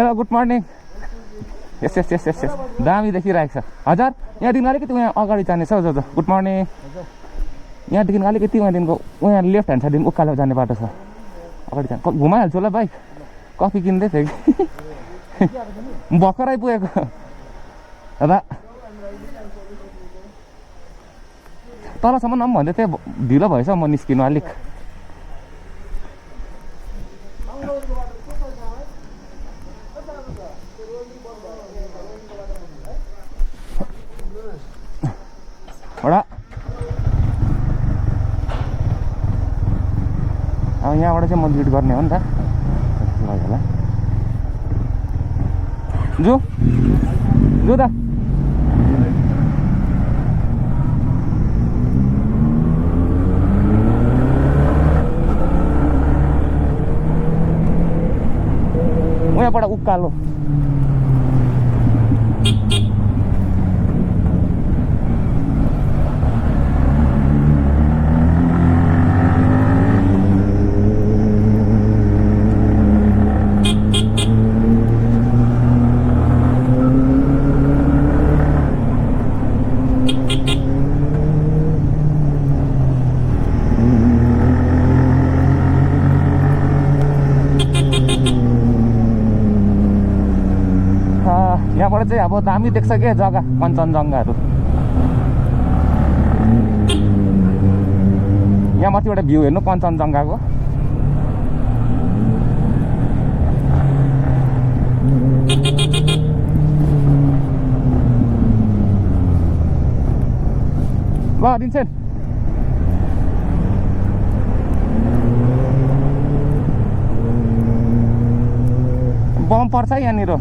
hello good morning यस यस यस यस यस दामी देखिरहेको छ हजुर यहाँदेखि अलिकति उहाँ अगाडि जाने छ हौ जो गुड मर्निङ यहाँदेखि अलिकति उहाँदेखिको उहाँ लेफ्ट ह्यान्ड साइडदेखि उकालो जाने बाटो छ अगाडि जानु घुमाइहाल्छु होला बाइक कफी किन्दै थियो कि भर्खरै पुगेको दादा तलसम्म नम भन्दै थिएँ ढिलो भएछ म निस्किनु अलिक एउटा अब यहाँबाट चाहिँ म लिड गर्ने हो नि त होला जु जु त यहाँबाट उकालो यहाँबाट चाहिँ अब दामी देख्छ क्या जग्गा कञ्चनजङ्घाहरू यहाँ माथिबाट भ्यू हेर्नु कञ्चनजङ्घाको ल दिन्छ बम पर्छ यहाँनिर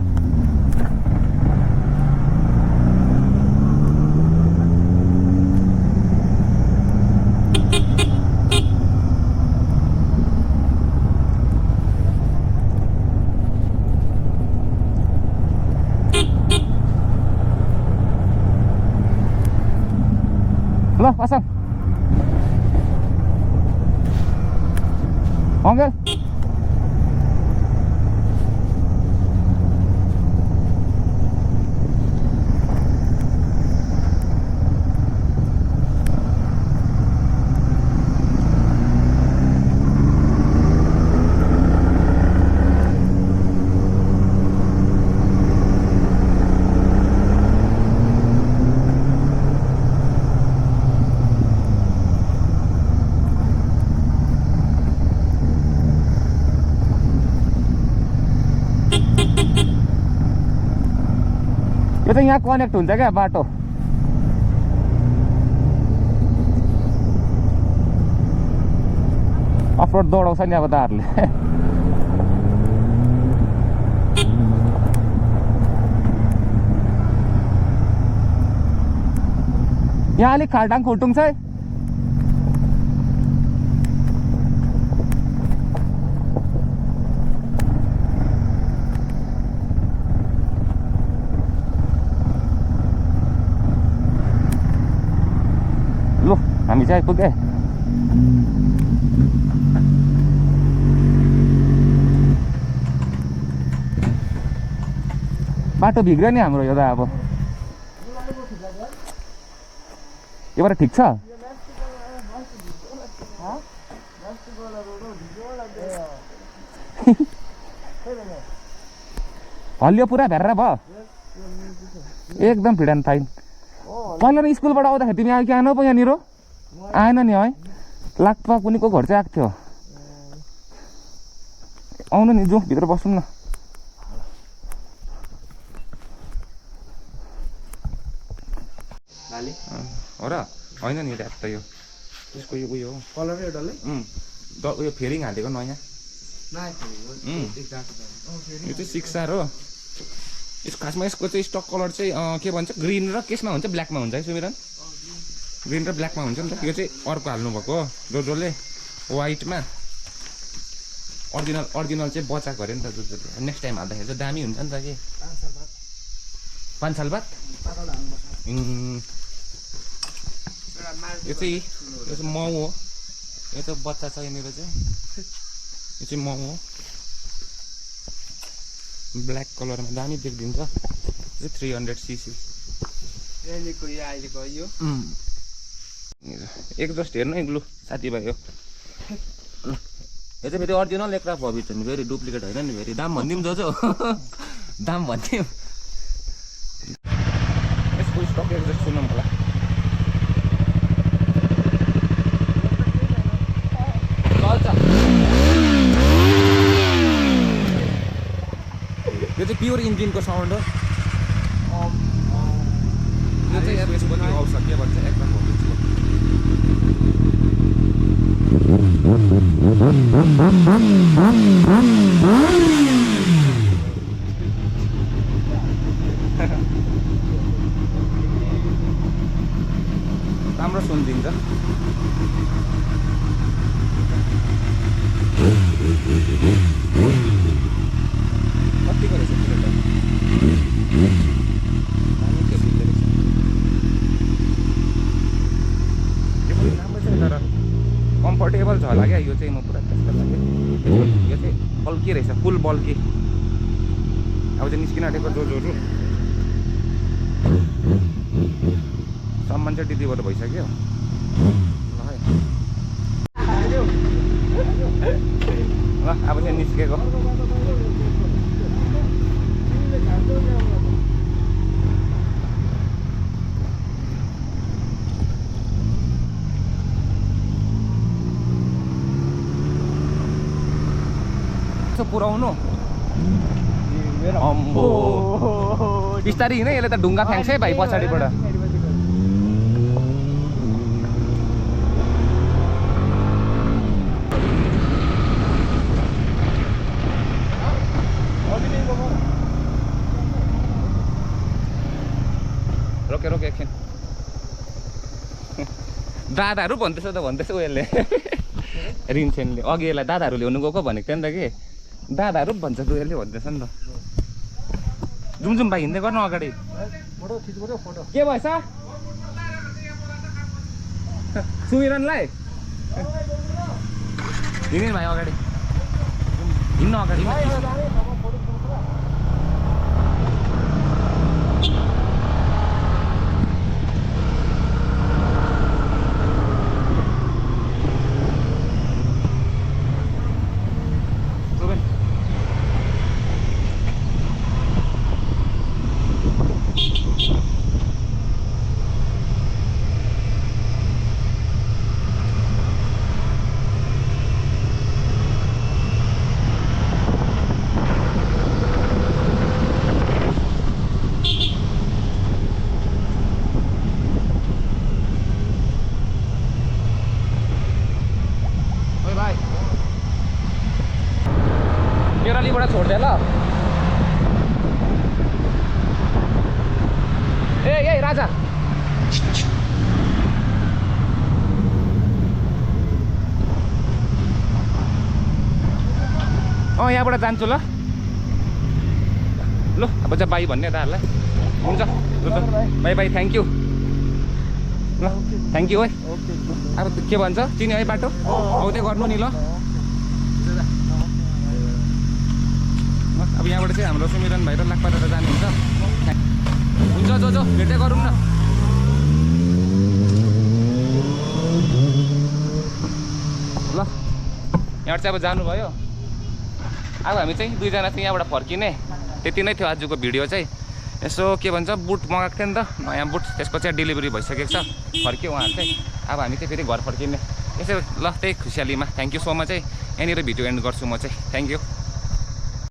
ल pasang Angel यो चाहिँ यहाँ कनेक्ट हुन्छ क्या बाटो अफरोड दौडाउँछ नि अब दाहरूले यहाँ अलिक खाल्टाङ खुल्टुङ छ है हामी चाहिँ आइपुगे बाटो भिग्यो नि हाम्रो यो त अब योबाट ठिक छ हल्लियो पुरा भेरेर भयो एकदम फिड एन्ड फाइन पहिला नि स्कुलबाट आउँदाखेरि तिमी आयो कि आएन पो यहाँनिर आएन नि है लाक्पा कुनीको घर चाहिँ आएको थियो आउनु नि जो भित्र बसौँ न हो र होइन नि ड्याप त यो त्यसको यो उयो कलर एउटाले उयो फेरिङ हालेको नयाँ यो चाहिँ 6 स्टार हो यस खासमा यसको चाहिँ स्टक कलर चाहिँ के भन्छ ग्रिन र केसमा हुन्छ ब्ल्याकमा हुन्छ है सुमिरन ग्रिन र ब्ल्याकमा हुन्छ नि त यो चाहिँ अर्को हाल्नुभएको हो जसले वाइटमा अर्जिनल चाहिँ बचाएको अरे नि त जसले नेक्स्ट टाइम हाल्दाखेरि चाहिँ दामी हुन्छ नि त कि 5 साल बाद यो चाहिँ माउ हो यो चाहिँ बच्चा छ यहाँनिर चाहिँ यो चाहिँ माउ हो ब्ल्याक कलरमा दामी देखिदिन्छ 300cc अहिलेको यो एक्जस्ट हेर्नु है लु साथीभाइ हो यो चाहिँ फेरि अरिजिनल एक्राफ हो भित्र नि फेरि डुप्लिकेट होइन नि फेरि दाम भनिदिउँ जो दाम भनिदिउँ यसको स्टक एक्जस्ट सुनौँ होला चल्छ यो चाहिँ प्योर इन्जिनको साउन्ड हो यो चाहिँ अब यसको पनि आउँछ के भन्छ एकदम राम्रो सुनिदिन्छ कतिको रहेछ तर कम्फर्टेबल छ होला क्या यो चाहिँ म पुरा त्यस्तो लाग्यो यो चाहिँ बल्की रहेछ फुल बल्की अब चाहिँ निस्किन आँटेको जोजोहरू सम्मान चाहिँ दिदीबाट भइसक्यो ल अब चाहिँ निस्केको पुऱ्याउनु अम्बो बिस्तारै हिँड्ने यसले त ढुङ्गा फ्याङ्क्छ है भाइ पछाडिबाट रोके रोके एकछिन दादाहरू भन्दैछ त भन्दैछ यसले रिन्सेनले अघि यसलाई दादाहरू ल्याउनु गएको भनेको थियो नि त कि दादाहरू भन्छ तँ यसले भन्दैछ नि त जुम जुम भाइ हिँड्दै गर्नु अगाडि के भएछ सुमिरनलाई हिँड्ने भाइ अगाडि हिँड्नु अगाडि केरलीबाट छोड्दै ल ए राजा यहाँबाट जान्छु ल ल अब चाहिँ बाई भन्ने दाहरूलाई हुन्छ बाई बाई थ्याङ्क यू ल थ्याङ्क यू है अब के भन्छ चिन्यो है बाटो आउँदै गर्नु नि ल अब यहाँबाट चाहिँ हाम्रो सुमिरन भाइ र लाक्पाबाट जानुहुन्छ हुन्छ जो भेट्दै गरौँ न ल यहाँबाट चाहिँ अब जानुभयो अब हामी चाहिँ दुईजना चाहिँ यहाँबाट फर्किने त्यति नै थियो आजको भिडियो चाहिँ यसो के भन्छ बुट मगाएको थियो नि त नयाँ बुट त्यसको चाहिँ डेलिभरी भइसकेको छ फर्क्यो उहाँहरू चाहिँ अब हामी चाहिँ फेरि घर फर्किने यसो ल त्यही खुसियालीमा थ्याङ्क यू सो मच है यहाँनिर भिडियो एन्ड गर्छु म चाहिँ थ्याङ्क यू